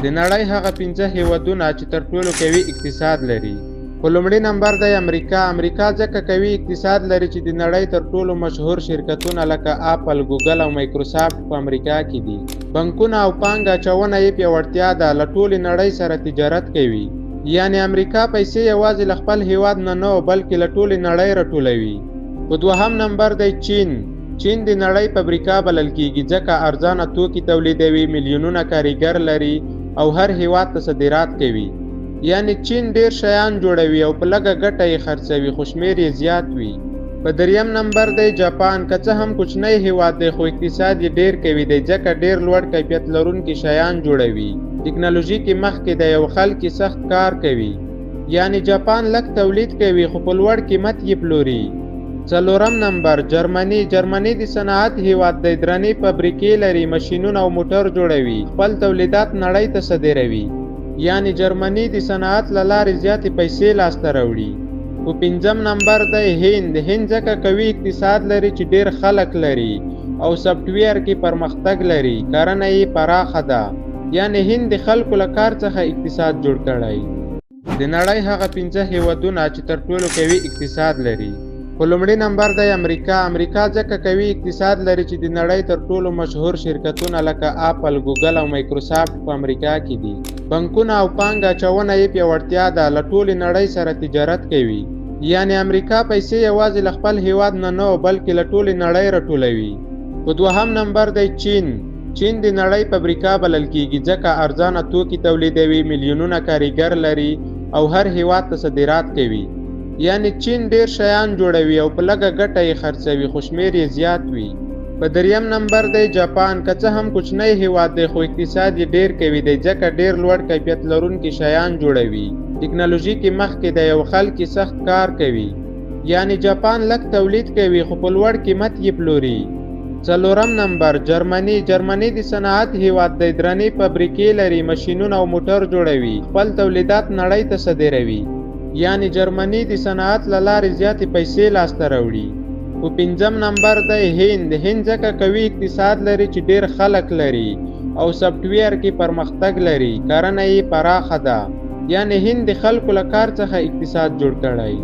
د نړۍ هغه 5 هیوادونه چې تر ټولو قوي اقتصاد لري. په لومړي نمبر دی امریکا. امریکا ځکه قوي اقتصاد لري چې د نړۍ تر ټولو مشهور شرکتونه لکه اپل، ګوګل او مایکروسافټ په امریکا کې دي. بانکونه او پانګه اچونه یې پیاوړتیا ده، له ټولې نړۍ سره تجارت کوي. یعنې امریکا پیسې یوازې له خپل هیواد نه نه بلکې له ټولې نړۍ راټولوي. په دوهم نمبر دی چین. چین د نړۍ فابریکه بلل کیږي ځکه ارزانه توکي تولیدوي، میلیونونه کاریګر لري او هر هیواد ته صادرات کوي. یعنې چین ډیر شیان جوړوي او په لږه ګټه یې خرڅوي، خو شمیر یې زیات وي. په دریم نمبر دی جاپان. که څه هم کوچنی هیواد دی خو اقتصاد یې ډیر قوي دی ځکه ډیر لوړ کیفیت لرونکي شیان جوړوي، ټکنالوژي کې مخکې دی او خلک یې سخت کار کوي. یعنې جاپان لږ تولید کوي خو په لوړ قیمت یې پلوري. څلورم نمبر جرمني. جرمني د صنعت هیواد دی، درنې فابریکې لري، ماشینونه او موټر جوړوي، خپل تولیدات نړۍ ته صادروي. یعنې جرمني د صنعت له لارې زیاتې پیسې لاسته راوړي. په پنځم نمبر دی هند. هند ځکه قوي اقتصاد لري چې ډیر خلک لري او سافټویر کې پرمختګ لري، کرنه یې پراخه ده. یعنې هند د خلکو له کار څخه اقتصاد جوړ کړی. د نړۍ هغه 5 هیوادونه چې تر ټولو قوي اقتصاد لري. په لومړي نمبر دی امریکا. امریکا ځکه قوي اقتصاد لري چې د نړۍ تر ټولو مشهور شرکتونه لکه اپل، ګوګل او مایکروسافټ په امریکا کې دي. بانکونه او پانګه اچونه یې پیاوړتیا ده، له ټولې نړۍ سره تجارت کوي. یعنې امریکا پیسې یوازې له خپل هیواد نه نه بلکې له ټولې نړۍ راټولوي. په دوهم نمبر دی چین. چین د نړۍ فابریکه بلل کیږي ځکه ارزانه توکي تولیدوي، میلیونونه کاریګر لري او هر هیواد ته صادرات کوي. یعنې چین ډیر شیان جوړوي او په لږه ګټه یې خرڅوي، خو شمیر یې زیات وي. په دریم نمبر دی جاپان. که څه هم کوچنی هیواد دی خو اقتصاد یې ډیر قوي دی ځکه ډیر لوړ کیفیت لرونکي شیان جوړوي، ټکنالوژي کې مخکې دی او خلک یې سخت کار کوي. یعنې جاپان لږ تولید کوي خو په لوړ قیمت یې پلوري. څلورم نمبر جرمني. جرمني د صنعت هیواد دی، درنې فابریکې لري، ماشینونه او موټر جوړوي، خپل تولیدات نړۍ ته صادروي. یعنې جرمني د صنعت له لارې زیاتې پیسې لاسته راوړي. په پنځم نمبر دی هند. هند ځکه قوي اقتصاد لري چې ډیر خلک لري او سافټویر کې پرمختګ لري، کرنه یې پراخه ده. یعنې هند د خلکو له کار څخه اقتصاد جوړ کړی.